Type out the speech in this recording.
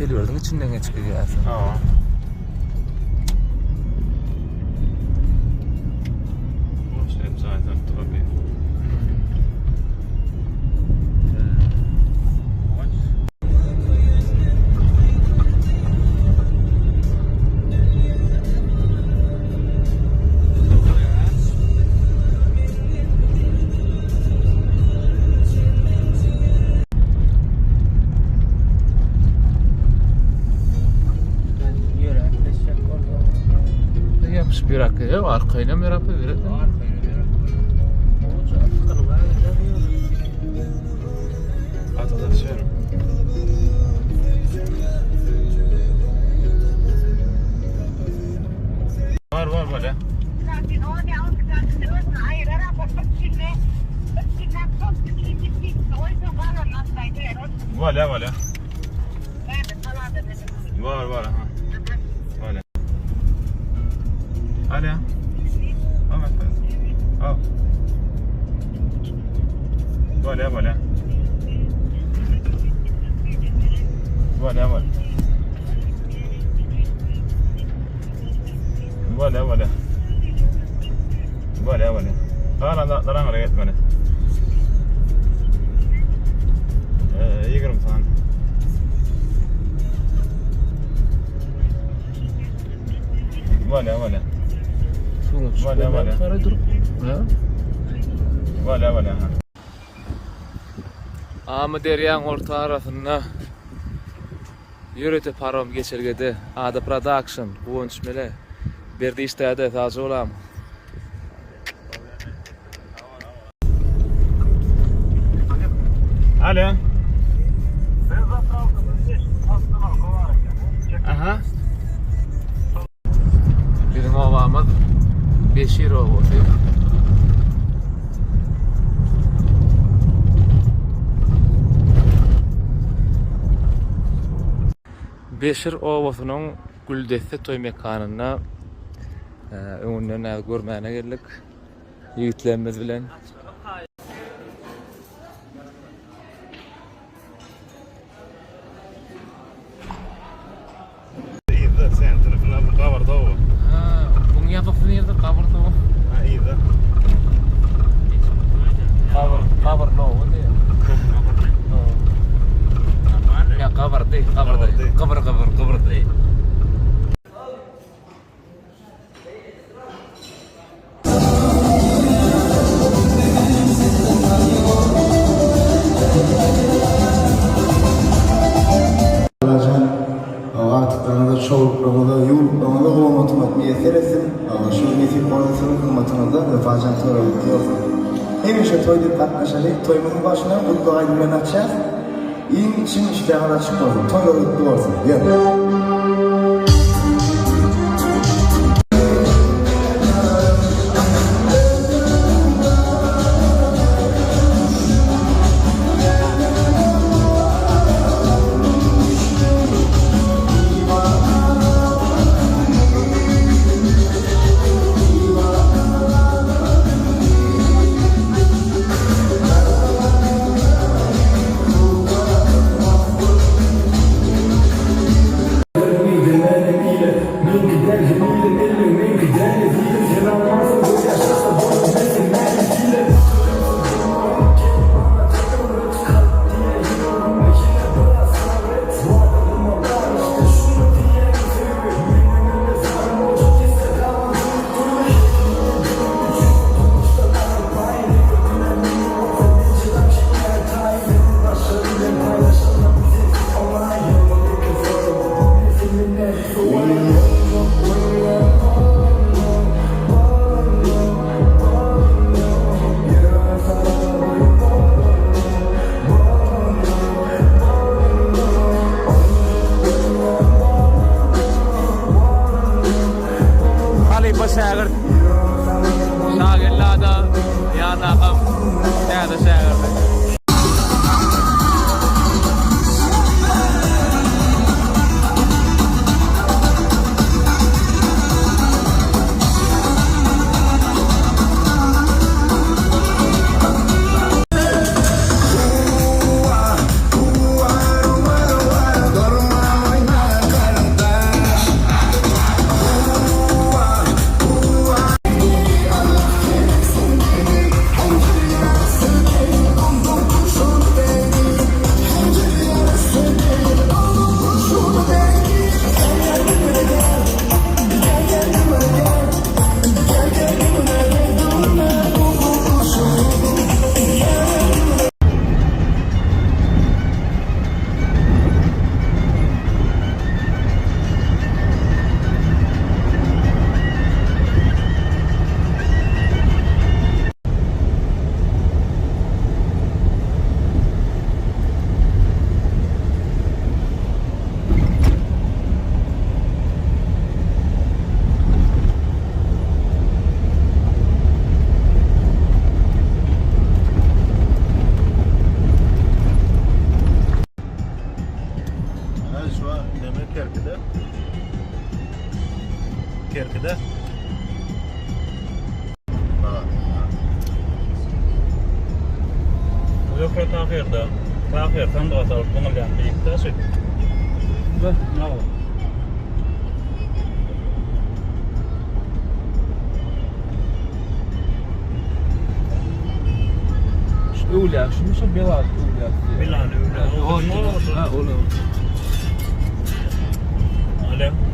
Pelwerdiň içinden geçip gidýärsiň. Hawa. Boş hem jaý salyp durar bir. Ýöräp geçjek boldy. Ýapyşyp ýöräp gelýär, arkaýynam ýöräp gelýär. Arkaýyn ýöräp. Oja ykylga gider ýöne. Gaty düşerim. Bar bar bar ya. Var ya var ya. Var var aha. Var ya. Alo. Ahmet Bey. Al. Var ya var ya. Var ya var. Var ya var ya. Var ya var ya. Galan zatlar aňyra gitmeli. Ee, 20 sany. Var ya var ya. Suwuň Var ya, var ya. Gara durup. Ha? Var ya var ya. ha. Amyderýaň orta arasynda ýörite parom geçelgede Ada Production, Guwanç Mele, Berdi işdäde, sagja bolam. Alo. Aha. Biziň obamyz Beşir obasy. Beşir obasynyň Güldesse toý mekanynda e, öňünden näz görmäne geldik. Ýigitlerimiz bilen. Yzda sentr, bu gabarda o. Ha, buň ýazgysy nirde? Gabarda. Ha, yzda. Gabar, gabarda diýýär. Ya gabardy, gabardy. Gabar, gabar, gabardy. Allajan agtyklaryňyza, çowluklaryňyza, ýuwluklaryňyza gowmatmak miýesser etsin. Şu nesip bolsa siziň hyzmatyňyzda Wepajan toýlar gutly bolsun. Hemişe toý diýip gatnaşaly. Toýumyzyň başyny gutlag aýdym bilen açýas. Iň çyn işdäňiz açyk bolsun. Toýlar gutly bolsun. Ýör. Halypa şägirt. Şagelli ada ýanakam täze şägirdi. Zöhre Tahyrda. Tahyr sandyga salyp zyňylýan beýik daşy. Be. Hawa. Şu öwlýä, şumy şu Belal öwlýä. Bilal öwlýä. Ha, ol. Alo.